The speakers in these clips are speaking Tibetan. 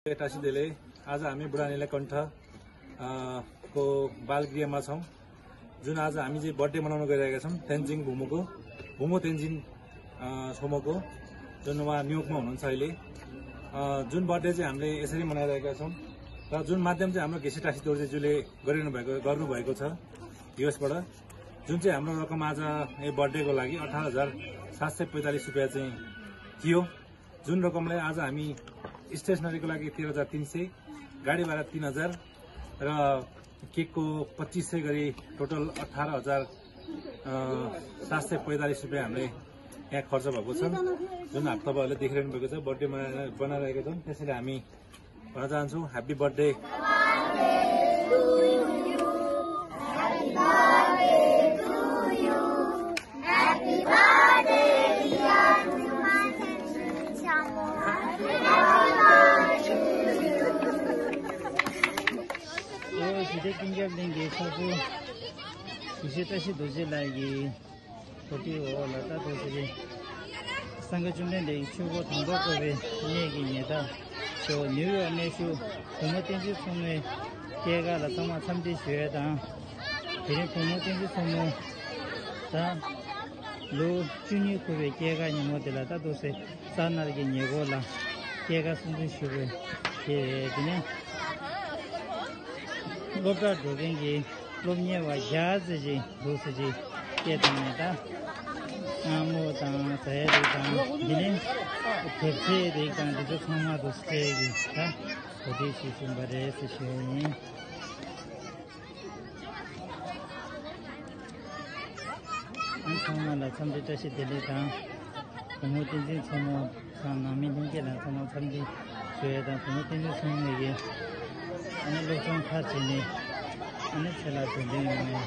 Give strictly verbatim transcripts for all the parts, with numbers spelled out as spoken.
टासी देले। आज हामी बुढानीले कण्ठ, अ, को बालगृहमा छौँ, जुन आज हामी चाहिँ बर्थडे मनाउन गइरहेका छौँ तेन्जिङ भुमोको, भुमो तेन्जिङ, अ, छोमोको, जुन उहाँ न्युयोर्कमा हुनुहुन्छ अहिले। अ, जुन बर्थडे चाहिँ हामीले यसरी मनाइरहेका छौँ र जुन माध्यम चाहिँ हाम्रो घिसे टासी दोर्जेज्यूले गरिरहनु भएको, गर्नुभएको छ युएसबाट, जुन चाहिँ हाम्रो रकम आज यो बर्थडेको लागि अठार हजार सात सय पैँतालिस रुपियाँ चाहिँ थियो, जुन रकमलाई आज हामी स्टेसनरीको लागि तेह्र हजार तिन सय, गाडी भाडा तिन हजार र केकको पच्चिस सय गरी टोटल अठार हजार, अ, सात सय पैँतालिस रुपियाँ हामीले यहाँ खर्च भएको छ। जुन हात तपाईँहरूले देखिरहनु भएको छ, बर्थडे मनाएर, बनाइरहेका छौँ, त्यसैले हामी भन्न चाहन्छौँ, ह्याप्पी बर्थडे। ཨོ། ཞི་བདེ་ཀུན་ཁྱབ་གླིང་གི་ཚོགས་གཙོ་དགེ་བཤེས་བཀྲ་ཤིས་རྡོ་རྗེ་ལགས་ཀྱིས་གོ་སྒྲིག་འོག་ལ་ད་དུང་ཟེར་གྱི་སངས་རྒྱས་བཅོམ་ལྡན་འདས་ཀྱི་ཆོས་འཁོར་དང་པོ་བསྐོར་བའི་གནས་ཀྱི་ཉེ་འདབས་ཤོག་ནིའུ་ཡོག་གནས་བཞུགས་བུ་མོ་བསྟན་འཛིན་མཚོ་མོའི་སྐྱེས་སྐར་ལ་ཚང་མ་འཚམས་འདྲི་ཞུ་ཡས་དང་། དེ་རིང་བུ་མོ་བསྟན་འཛིན་མཚོ་མོ་ད་ལོ་བཅུ་གཉིས་འཁོར་བའི་སྐྱེས་སྐར་ཉིན་མོ་དེ་ལ་ད་དུང་ཟེར་ས་ནར་གྱི་ཉེ་འཁོར་ལ་སྐྱེས་སྐར་སྲུང་བརྩི་ཞུ་དགོས་དེ་རེད། དེ་ནས་སློབ་གྲྭར་འགྲོ་མཁན་གྱི་སློབ་གཉེར་བ་བརྒྱ་ཙམ་ཅིག་འདུག་ཟེར་གྱི་སྐད་བཏང་ནས་ད་སྔ་མོ་དང་ཟ་ཡ་རིགས་དང་དེ་ནས་དེབ་ཆའི་རིགས་དང་དེ་ཚོ་ཚང་མ་འདུག་ཟེར་གྱི་ད་གོ་སྒྲིག་ཞུས་ཟིན་པ་རེད་ཟེར་ཞུ་ཡ་ཡིན། ཨང་། ཚང་མ་ལ་འཚམས་འདྲི་བཀྲ་ཤིས་བདེ་ལེགས་དང་། བུ་མོ་བསྟན་འཛིན་མཚོ་མོ་དང་ནང་མི་ལྷན་རྒྱས་ལ་ཚང་མ་འཚམས་འདྲི་ཞུ་ཡས་དང་། བུ་མོ་བསྟན་འཛིན་མཚོ་མོ་ཡིས་ཨ་ནི་སློབ་སྦྱོང་མཐར་ཕྱིན་ནས་ཨ་ནི་ཚེ་ལ་དོན་ལྡན་ཡོང་བའི་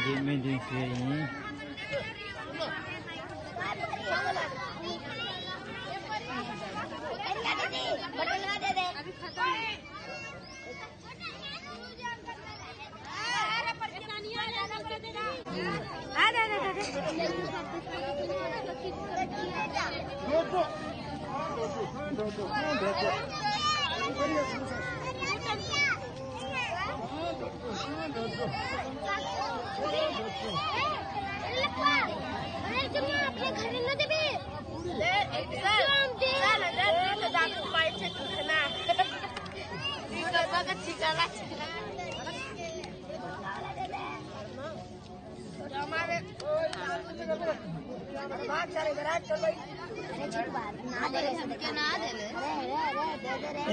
འདི་སྨོན་འདུན་ཞུ་ཡས་ཡིན།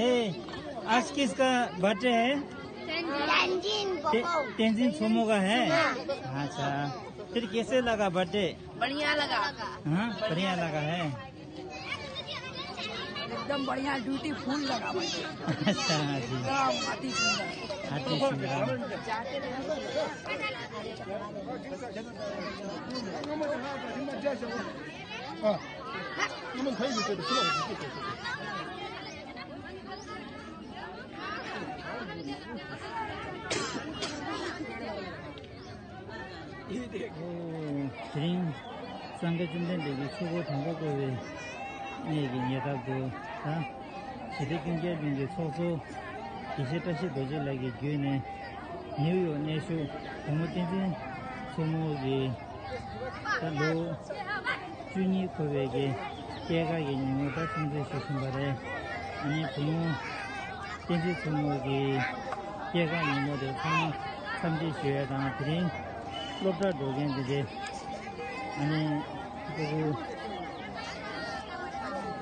ए, आज किसका बर्थडे है? तेंजिन ते-, पोपो। तेंजिन सोमो का है? हाँ। अच्छा, फिर कैसे लगा बर्थडे? बढ़िया लगा। हाँ, बढ़िया लगा है। एकदम बढ़िया, ब्यूटीफुल लगा भाई। अच्छा, हाँ जी। एकदम अति सुंदर। अति सुंदर। དེ་རིང་སངས་རྒྱས་བཅོམ་ལྡན་འདས་ཀྱི་ཆོས་འཁོར་དང་པོ་བསྐོར་བའི་གནས་ཀྱི་ཉེ་འདབས་སུ་ད་ཞི་བདེ་ཀུན་ཁྱབ་གླིང་གི་ཚོགས་གཙོ་དགེ་བཤེས་བཀྲ་ཤིས་རྡོ་རྗེ་ལགས་ཀྱི་བརྒྱུད་ནས་ནིའུ་ཡོག་གནས་བཞུགས་བུ་མོ་བསྟན་འཛིན་མཚོ་མོ་གིས་ད་ལོ་བཅུ་གཉིས་འཁོར་བའི་གི་སྐྱེས་སྐར་གྱི་ཉིན་མོ་ད་སྲུང་བརྩི་ཞུ་བཞིན་པ་རེད། ཨ་ནི་བུ་མོ་བསྟན་འཛིན་མཚོ་མོ་གི་སྐྱེས་སྐར་ཉིན་མོ་དེ་ཚང་མ་འཚམས་འདྲི་ཞུ་ཡ་དང་། དེ་རིང་སློབ་གྲྭར་འགྲོ་མཁན་དེ་འདྲའི་ཨ་ནི་ཕྲུ་གུ་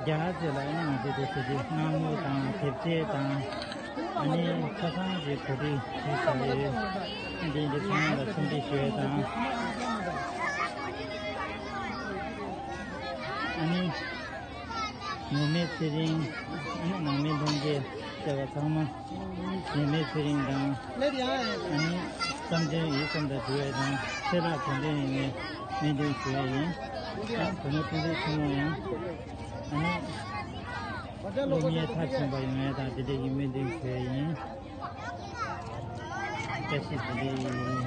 བརྒྱ་ཙམ་ལ་ཨ་ནི་ང་ཚོ་དེ་ཚོ་གི་སྔ་མོ་དང་དེབ་ཆས་དང་ཨ་ནི་ཆ་ཚང་ཞིག་གོ་སྒྲིག་ཞུས་བཞག་ཡོད། འདི་འདི་ཚང་མ་ལ་འཚམས་འདྲི་ཞུ་ཡ་དང་། ཨ་ནི། ངོ་མའི་ཚེ་རིང་། ཨ་ནི་ནང་མི་ལྷན་རྒྱས་བཅས་པ་ཚང་མ་ངོ་མའི་ཚེ་རིང་དང་། ཨ་ནི་བསམ་དོན་ཡིད་བསམ་དང་འགྲུབ་པ་དང་ཚེ་རབས་དོན་ལྡན་ཡོང་བའི་སྨོན་འདུན་ཞུ་ཡ་ཡིན། ཨ་ནི་བུ་མོ་བསྟན་འཛིན་ཆེན་མོ་ཡང་ཨ་ནི་སློབ་གཉེར་མཐར་ཕྱིན་པ་ཡོང་ཡ་དང་དེ་འདྲ་ཡི་སྨོན་འདུན་ཞུ་ཡ་ཡིན། བཀྲ་ཤིས་བདེ་ལེགས།